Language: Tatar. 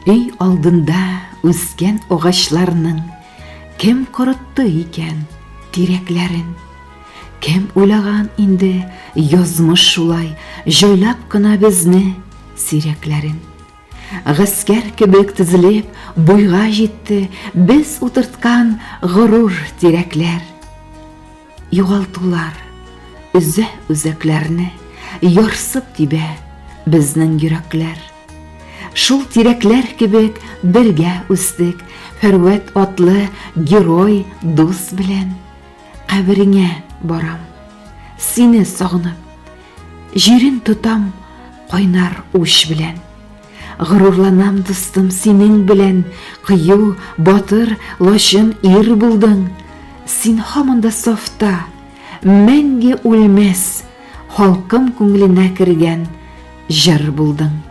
Өй алдында үскән агачларның Кем корытты икән тирәкләрен? Кем уйлаган инде язмыш шулай Җайлап кына безне сирәкләрен? Гаскәр кебек тезелеп буйга җитте Без утырткан горур тирәкләр. Югалтулар өзә үзәкләрне, Ярсып тибә безнең йөрәкләр. Шул тирәкләр кебек бергә үстек, Фәрвәт атлы герой дус белән. Кабереңә барам, сине сагынып, Җирен тотам кайнар уч белән. Горурланам, дустым, синең белән, Кыю, батыр, лачын ир булдың. Син һаман да сафта, мәңге үлмәс, Халкым күңеленә кергән җыр булдың.